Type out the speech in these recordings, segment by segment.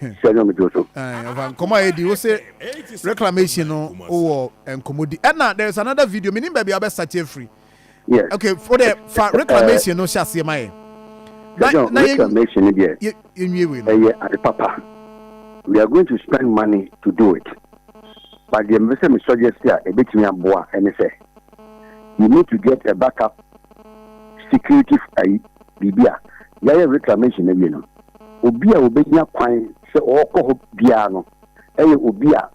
Sɛ ɛnyɛ ɔmegye so. Ɔfa nkɔmɔ a yɛdi wo se reclamation no wowɔ nkɔmmɔdi, ɛna there is another video menim baabi a wobɛsate afiri. Okay, for the fa reclamation no hyɛ aseɛ ma yɛ. Na reclamation no deɛ, yɛnwie wei no. Ɛyɛ ade papa. We are going to spend money to do it, but deɛ mepɛ sɛ me suggest a ɛbɛtumi aboa ɛne sɛ you need to get a backup security ayi biribi a yɛayɛ reclamation awie no, obi a obɛnya kwan sɛ ɔrekɔ hɔ biara no ɛyɛ obi a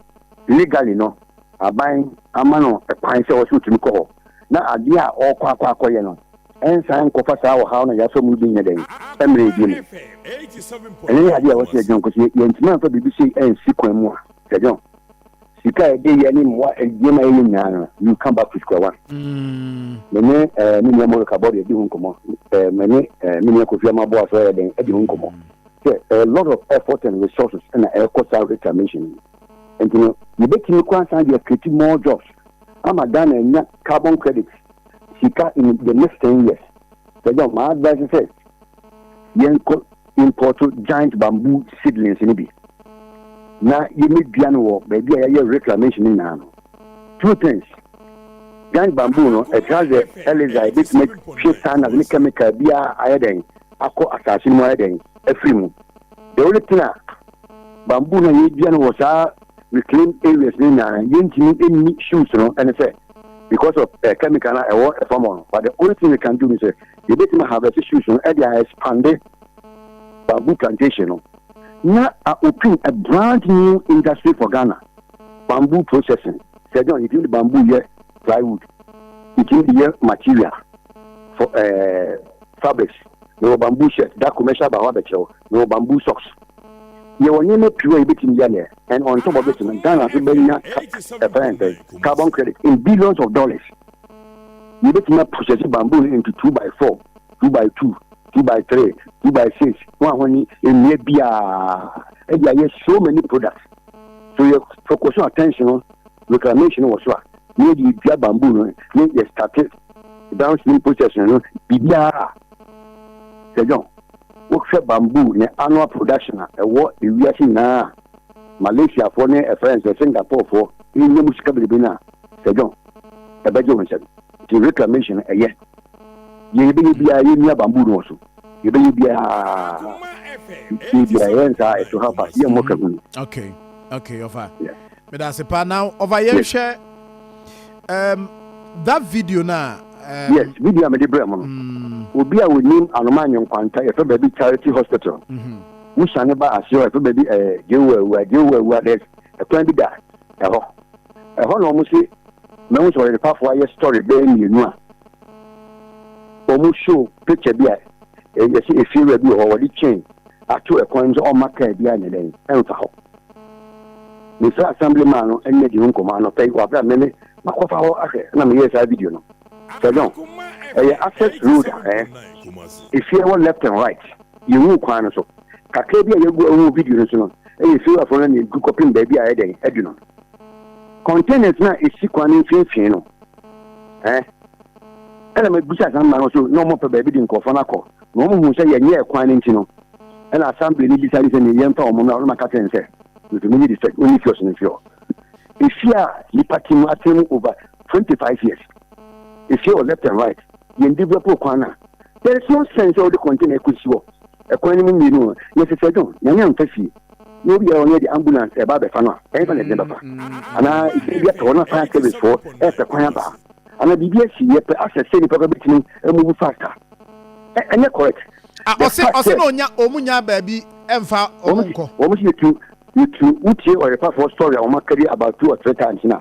legally no aban ama no kwan sɛ ɔsɛ otumi kɔ hɔ, na adeɛ a ɔrekɔ akɔyɛ no ɛnsan nkɔfa saa ɔhaw no yɛasɔ mu bi nyɛ dɛn mmerɛ bi mu. Ɛno ne adeɛ a wɔsɛ yɛdwene kɔ so. Yɛntumi amfa biribi sei ɛnsi kwan mu a sɛdwon sika a yɛde yɛ ne mmoa nneɛma yɛyɛ nyinaa no, you come back to square one. Me ne me nua Morika Bɔde adi ho nkɔmmɔ, me ne me nua Kofi Amaboa so ɛyɛ dɛn adi ho nkɔmmɔ sɛ a lot of effort and resources ɛna ɛkɔ saa reclamation no. Nti no yɛbɛtumi kɔ asan de create more jobs ama Ghana anya carbon credit sika in the next 10 years. Sɛdwon, my advice sɛ yɛnkɔ import giant bamboo seedlings no bi na yɛmɛdua no wɔ baabi a yɛayɛ reclamation no nyinaa no. Two things: giant bamboo no, it has the elixir a ebɛtumi atwe cyanide ne chemical biara ayɛ dɛn akɔ asase no mu ayɛ dɛn afiri mu. The only thing a bamboo no a yɛdua no wɔ saa reclaim areas no nyinaa yɛntumi nni shoots no ɛne sɛ because of chemical na ɛwɔ ɛfam hɔ no, but the only thing we can do is sɛ yɛbɛtumi harvest shoots no ɛde a expand bamboo plantation no na a open a brand new industry for Ghana, bamboo processing. Sɛ John, yɛtumi de bamboo yɛ plywood, yɛtumi de yɛ material for fabrics. Mewɔ bamboo shirt that commercial ba hɔ abɛkyerɛw, mewɔ bamboo socks, yɛwɔ nneɛma pii a yɛbɛtumi yɛ neɛ. And on top of it no, Ghana nso bɛnya ɛfɛn sɛ carbon credit in billions of dollars. Yɛbɛtumi process bamboo no into 2 by 4, 2 by 2, 2 by 3, 2 by 6 wɔn a wɔn ni nnua biara ɛde ayɛ so many products. So yɛ focus on attention no reclamation wɔ so a ne yɛde dua bamboo no ne yɛ start downstream processing no biribiara. Sɛ John, wohwɛ bamboo ne annual production a ɛwɔ ewiase nyinaa, Malaysiafoɔ ne ɛfrɛ sɛ Singaporefoɔ ɛnyɛ mu sika bebrebe no a, sɛ John, ɛbɛgye wo nsɛm. Nti reclamation ɛyɛ yɛ yɛbɛyɛ biara, yɛnnua bamboo no wɔ so, yɛbɛyɛ biara yɛ biara yɛn nsa ɛto ha pa yɛmmɔ ka hu. Okay, ɔfa meda ase pa. Now ɔfa, yɛnhwɛ that video na Yes, video a mede brɛ mu no, obi a onim Anoma Anyenkwanta, yɛfrɛ baabi Charity Hospital, wosane ba aseɛ hɔ, yɛfrɛ baabi Jewu Awua, Jewu Awua dɛ ɛkwan bi da ɛhɔ ɛhɔ na ɔmo se mɛhu sɛ ɔyɛ pafoɔ ayɛ story bɛyɛ mmienu a ɔmo show picture bi a yɛsɛ efiewura bi wɔ hɔ, wɔde chain ato ɛkwan mu sɛ ɔma kaa bi anyɛ dɛn ɛmfa hɔ. Mefrɛ assembly man no ɛne di ho nkɔmmɔ anɔpɛ yi wɔ abere a meme makɔfa hɔ ahwɛ na meyɛɛ saa video no. Sɛ John, ɛyɛ access road a efie wɔ left and right, yɛhu kwan no so kakra bi a yɛgu ɛwɔ video no so no, ɛyɛ efiewurafoɔ no na egu kɔpem baabi a ɛyɛ dɛn adu no. Containers na esi kwan no mfimfini no ɛna mebisa assembly man no so na ɔmo pɛ baabi de nkurɔfoɔ no akɔ na ɔmo hu sɛ yɛnyɛ kwan no nti no, ɛna assembly no bisa sɛ ne yɛmfa ɔmo no a ɔno maka kyerɛ no sɛ nso menye district ɔne kiosk no mfi hɔ. Efie a nipa te mu atena mu over 25 years, efie wɔ left and right, yɛn develop kwan na there is no sense sɛ wɔde container ekosi hɔ ɛkwan no mu mmienu yɛ sɛ dɔn nyame amfa fie na obi a ɔnyɛ de ambulance ɛba abɛfa no a ɛyɛ fa na ɛde bɛfa anaa efie bi atɔ hɔ na fire service foɔ ɛpɛ kwan aba anaa biribi asi yɛpɛ asɛ sɛ nipa bɛ bɛtumi move faster, ɛnyɛ correct. Ɔse na onya ɔmu nya baabi ɛmfa ɔmo nkɔ. Wɔn si yɛtu wotie ɔyɛpafoɔ story a wɔn akari about two or three times na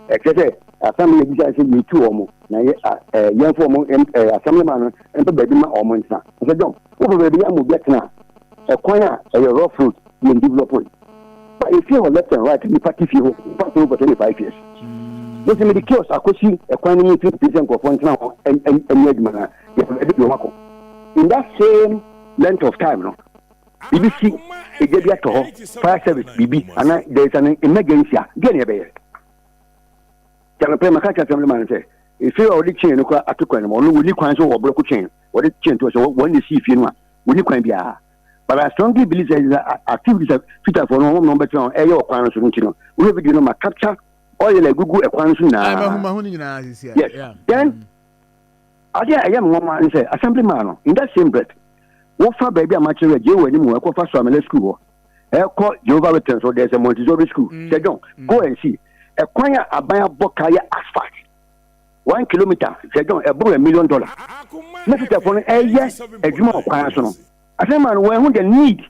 ɛkyerɛ sɛ assembly yɛ bisa sɛ yɛtu wɔn na yɛ ɛ yɛnfo wɔn ɛ assembly man no mpɛ baabi ma wɔn ntena. Nsɛ John, wopɛ baabi ama obi atena ɛkwan a ɛyɛ rough road yɛn develop yi ba efie wɔ left and right, nipa ti fie hɔ, nipa ti hɔ for 25 years. Yɛsɛ mede kiosk akɔsi ɛkwan no mu mfimfini sɛ nkurɔfoɔ ntena hɔ ɛnyɛ adwuma na yɛpɛ baabi de wɔn akɔ. In that same length of time no, biribi si, egya bi atɔ hɔ, fire service biribi ana there is an emergency a, deɛ ne yɛbɛyɛ kyanopɛ maka kyerɛ assembly man sɛ efie a wɔde chain no kora ato kwan no mu, ɔno wɔni kwan so wɔ borɔko chain wɔde chain to sɛ wɔn na esi fie no a wɔni kwan biara. But I strongly believe sɛ activities a fitafoɔ no wɔn na wɔbɛtena hɔ ɛyɛ wɔ kwan no so no nti no, wohwɛ video no ma capture oil a egugu ɛkwan no so nyinaa. Yes, then adeɛ a ɛyɛ me nwanwa ne sɛ assembly man no, in that same breath, wofa baabi a makyerɛ gye wɔ anim hɔ ɛkɔfa Soamele school hɔ ɛkɔ Jehovah Witness hɔ, there's a Montessori school. Sir John, go and see ɛkwan a aban abɔ ka yɛ asphalt 1 kilometre. Sir John, ɛboro $1 million na fitafoɔ no ɛyɛ adwuma wɔ kwan so no, assembly man no wɔn ho the need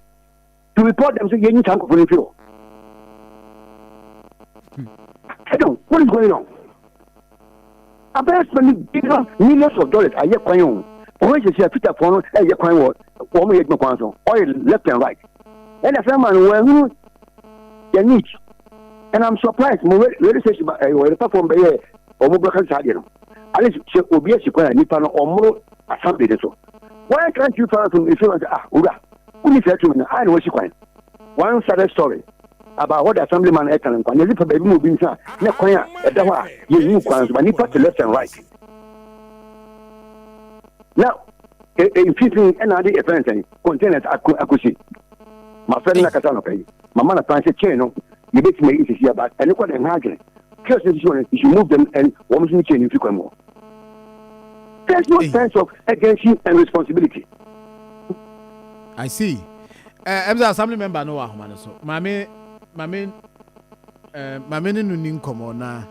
to report them sɛ yɛnyi saa nkurɔfoɔ no mfiri hɔ. Sir John, what is going on? Aban spending billions, millions of dollars ayɛ kwan o. Wɔn sisi a fitafoɔ no ɛyɛ kwan wɔ wɔn yɛ adwuma kwan so, oil left and right, ɛna assembly man wɔn ho the need, and I'm surprised mo radio station ba ɛyɛ wɔyɛ platform bɛyɛ wɔn broadcast saa deɛ no. At least sɛ obi asi kwan a nipa no ɔmoro assembly ne so, why can't you find from efi wɔn sɛ, ah, owura wuni sɛ tumi no ayɛ na wɔasi kwan? One sad story about what the assembly man ɛka no nkwa na nipa baabi mu obi nsa ne kwan a ɛda hɔ a yɛnhu kwan so ba nipa to left and right na mfimfini ɛna ade ɛfɛn sɛn containers akɔsi. Mafrɛ no nakasa nɔpɛ yi mama na kwan sɛ chain no yɛbɛtumi ayi sisi aba ɛne kɔ ne nha adwene kiosk no sisi hɔ no, you should move them and wɔn nso ne chain no mfi kwan mu hɔ. There's no sense of urgency and responsibility. I see. Ɛm sɛ assembly member no wɔ ahoma no so. Maame ne no ni nkɔmɔ na